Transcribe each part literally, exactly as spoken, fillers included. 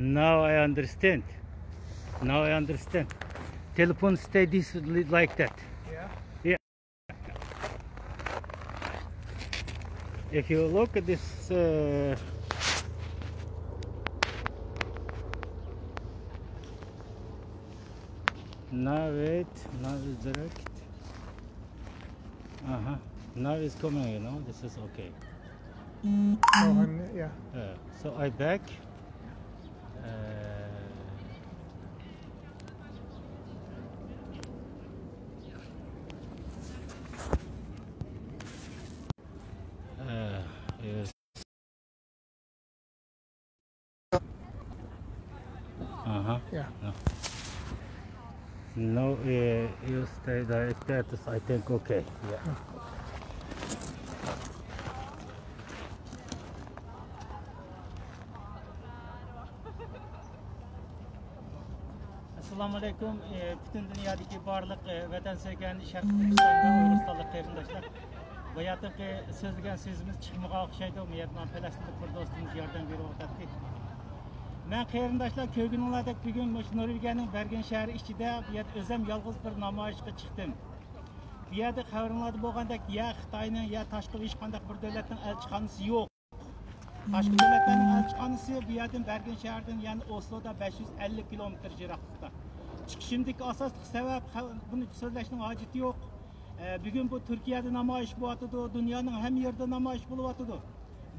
Now I understand. Now I understand. Telephone stay this li- like that. Yeah. Yeah. If you look at this, uh, now wait, now is direct. Uh-huh. Now it's coming, you know, this is okay. Oh, and, yeah. Uh, so I back. Uh, uh, yes. Uh-huh. Yeah. No. No, uh, you stay there. Status, I think, okay. Yeah. ئەسسالامۇ ئەلەيكۇم. ئى، پۈتۈن دۇنيادىكى بارلىق، ئى، ۋەتەن سۆيگەن شەرقىي تۈركىستان ۋە ئۇيغۇرىستانلىق قېرىنداشلار. باياتىنقى سۆزلىگەن سۆزىمىز چىقمىغان ئوخشايدۇ. مۇ يەردە ماڭا پەلەستىنلىك بىر دوستىمىز ياردەم بېرىۋاتاتتى. مەن قېرىنداشلار، كۆرگىنىڭلاردەك بۈگۈن مۇشۇ نورۋېگىيەنىڭ بەرگېن شەھىرى ئىچىدە بۇ يەردە ئۆزۈم يالغۇز بىر نامايىشقا چىقتىم. بۇ يەردە خەۋىرىڭلاردا بولغاندەك يا خىتاينىڭ، يا تاشقى ھېچقانداق بىر دۆلەتنىڭ ئەلچىخانىسى يوق. تاشقى دۆلەتلەرنىڭ ئەلچىخانىسى بۇ يەردىن بەرگەن شەھەردىن، يەنى ئوسلودا بەش يۈز ئەللىك كىلومېتىر يىراقلىقتا. چىقىشىمدىكى ئاساسلىق سەۋەب، خە-، بۇنى سۆزلەشنىڭ ھاجىتى يوق. ئە، بۈگۈن بۇ تۈركىيەدە نامايىش بولۇۋاتىدۇ، دۇنيانىڭ ھەممە يېرىدە نامايىش بولۇۋاتىدۇ.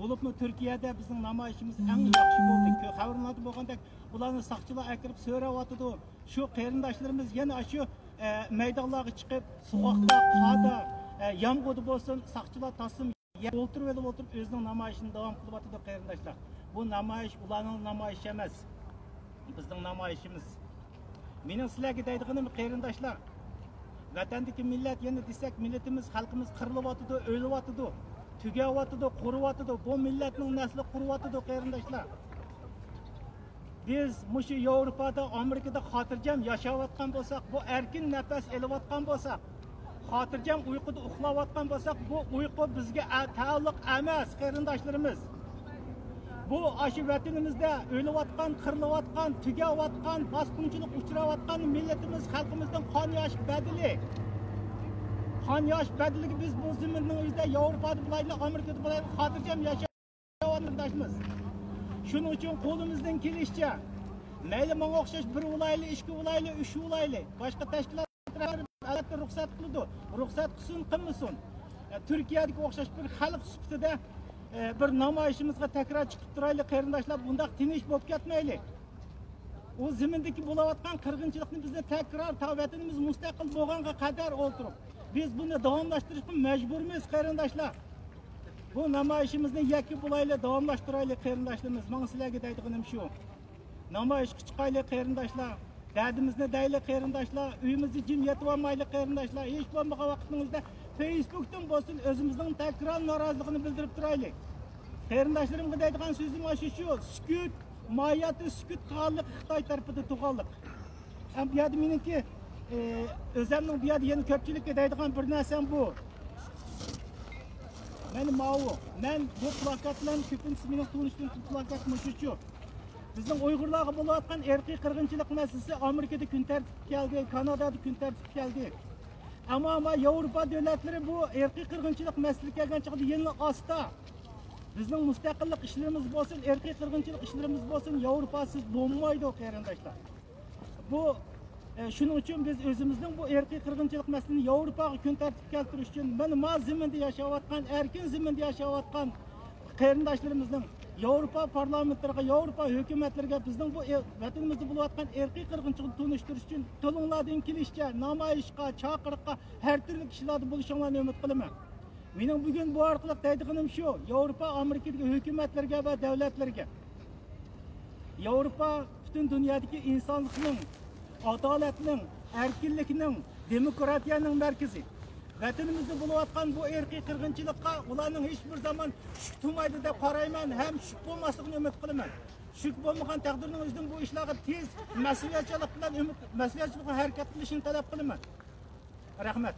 بولۇپمۇ تۈركىيەدە بىزنىڭ نامايىشىمىز ئەڭ ياخشى بولدى. كۆ-، خەۋىرىڭلاردا بولغاندەك، ئۇلارنى ساقچىلار ئەكىرىپ سۆرەۋاتىدۇ. شۇ قېرىنداشلىرىمىز يەنە ئاشۇ، ئە، مەيدانلارغا چىقىپ، سوغۇقتا، قاردا، ئە، يامغۇردا بولسۇن، ساقچىلار تاسسىمۇ يەر ئولتۇرۇۋېلىپ ئولتۇرۇپ ئۆزىنىڭ نامايىشىنى داۋام قىلىۋاتىدۇ، قېرىنداشلار. بۇ نامايىش ئۇلارنىڭ نامايىشى ئەمەس. بىزنىڭ نامايىشىمىز. مېنىڭ سىلەرگە دەيدىغىنىم، قېرىنداشلار، ۋەتەندىكى مىللەت، يەنە دېسەك، مىللىتىمىز، خەلقىمىز قىرىلىۋاتىدۇ، ئۆلۈۋاتىدۇ، تۈگەۋاتىدۇ، قۇرۇۋاتىدۇ. بۇ مىللەتنىڭ نەسلى قۇرۇۋاتىدۇ، قېرىنداشلار. بىز مۇشۇ ياۋروپادا، ئامېرىكىدا خاتىرجەم ياشاۋاتقان بولساق، بۇ ئەركىن نەپەس ئېلىۋاتقان بولساق، خاتىرجەم ئۇيقۇدا ئۇخلاۋاتقان بولساق، بۇ ئۇيقۇ بىزگە ئە-، تەئەللۇق ئەمەس، قېرىنداشلىرىمىز. بۇ ئاشۇ ۋەتىنىمىزدە ئۆلۈۋاتقان، قىرىلىۋاتقان، تۈگەۋاتقان، باسقۇنچىلىققا ئۇچراۋاتقان مىللىتىمىز، خەلقىمىزنىڭ قان ياش بەدىلى. قان ياش بەدىلىگە بىز بۇ زېمىننىڭ ئۆزىدە، ياۋروپادا بولايلى، ئامېرىكىدا بولايلى، خاتىرجەم ياشاپ قېرىنداشلىرىمىز. شۇنىڭ ئۈچۈن قولىمىزدىن كېلىشىچە، مەيلى ماڭا ئوخشاش بىر بولايلى، ئىككى بولايلى، ئۈچ بولايلى، باشقا تەشكىلات ئەلۋەتتە رۇخسەت قىلىدۇ. رۇخسەت قىلسۇن، قىلمىسۇن. ئە، تۈركىيەدىكى ئوخشاش بىر خەلق سۈپىتىدە، ئە، بىر نامايىشىمىزغا تەكرار چىقىپ تۇرايلى، قېرىنداشلار، بۇنداق تىنچ بولۇپ كەتمەيلى. ئۇ زېمىندىكى بولۇۋاتقان قىرغىنچىلىقنى بىزنى تەكرار، تا ۋەتىنىمىز مۇستەقىل بولغانغا قەدەر ئولتۇرۇپ، بىز بۇنى داۋاملاشتۇرۇشقا مەجبۇرمىز، قېرىنداشلار. بۇ نامايىشىمىزنى يەككە بولايلى، داۋاملاشتۇرايلى، قېرىنداشلىرىمىز. ماڭا سىلەرگە دەيدىغىنىم شۇ. نامايىشقا چىقايلى، قېرىنداشلار. دەردىمىزنى دەيلى، قېرىنداشلار. ئۆيىمىزدە جىم يېتىۋالمايلى، قېرىنداشلار. ھېچ بولمىغان ۋاقىتنىڭ ئۆزىدە فېيسبۇكتىن بولسۇن، ئۆزىمىزنىڭ تەكرار نارازىلىقىنى بىلدۈرۈپ تۇرايلى. قېرىنداشلىرىمغا دەيدىغان سۆزۈم ئاشۇ شۇ، سۈكۈت، ماھىيەتتە سۈكۈت قىلغانلىق خىتاي تەرىپىدە تۇرغانلىق. ھەم بۇ يەردە مېنىڭكى، ئى، ئۆزەمنىڭ بۇ يەردە يەنە كۆپچىلىككە دەيدىغان بىر نەرسەم بۇ. مەن ماۋۇ، مەن بۇ پلاكات بىلەن كۆپىنچىسى مېنىڭ تونۇشلىرىم پلاكات مۇشۇچۇ. بىزنىڭ ئۇيغۇرلارغا بولۇۋاتقان ئىرقىي قىرغىنچىلىق مەسىلىسى ئامېرىكىدا كۈن تەرتىپكە كەلدى، كانادادا كۈن تەرتىپكە كەلدى. ئەمما، ئەمما ياۋروپا دۆلەتلىرى بۇ ئىرقىي قىرغىنچىلىق مەسىلىسى كەلگەن چاغدا يەنىلا ئاستا. بىزنىڭ مۇستەقىللىق ئىشلىرىمىز بولسۇن، ئىرقىي قىرغىنچىلىق ئىشلىرىمىز بولسۇن، ياۋروپاسىز بولمايدۇ، قېرىنداشلار. بۇ، ئە، شۇنىڭ ئۈچۈن بىز ئۆزىمىزنىڭ بۇ ئىرقىي قىرغىنچىلىق مەسىلىنى ياۋروپاغا كۈن تەرتىپكە كەلتۈرۈش ئۈچۈن، مانا ما زېمىندا ياشاۋاتقان، ئەركىن زېمىندا ياشاۋاتقان قېرىنداشلىرىمىزنىڭ ياۋروپا پارلامېنتلىرىغا، ياۋروپا ھۆكۈمەتلىرىگە بىزنىڭ بۇ ئىر-، ۋەتىنىمىزدە بولۇۋاتقان ئىرقىي قىرغىنچىلىقنى تونۇشتۇرۇش ئۈچۈن قولۇڭلاردىن كېلىشىچە نامايىشقا، چاقىرىققا، ھەر تۈرلۈك ئىشلاردا بولۇشۇڭلارنى ئۈمىد قىلىمەن. مېنىڭ بۈگۈن بۇ ئارقىلىق دەيدىغىنىم شۇ، ياۋروپا ئامېرىكىدىكى ھۆكۈمەتلىرىگە ۋە دۆلەتلىرىگە، ياۋروپا پۈتۈن دۇنيادىكى ئىنسانلىقنىڭ، ئادالەتنىڭ، ئەركىنلىكنىڭ، دېموكراتىيەنىڭ مەركىزى. ۋەتىنىمىزدە بولۇۋاتقان بۇ ئىرقىي قىرغىنچىلىققا ئۇلارنىڭ ھېچبىر زامان شۈك تۇرمايدۇ دەپ قارايمەن ھەم شۈك بولماسلىقىنى ئۈمىد قىلىمەن. شۈك بولمىغان تەقدىرنىڭ ئۆزىدىن بۇ ئىشلارغا تېز، مەسئۇلىيەتچانلىق بىلەن ئۈمىد، مەسئۇلىيەتچانلىق بىلەن ھەرىكەت قىلىشىنى تەلەپ قىلىمەن. رەھمەت.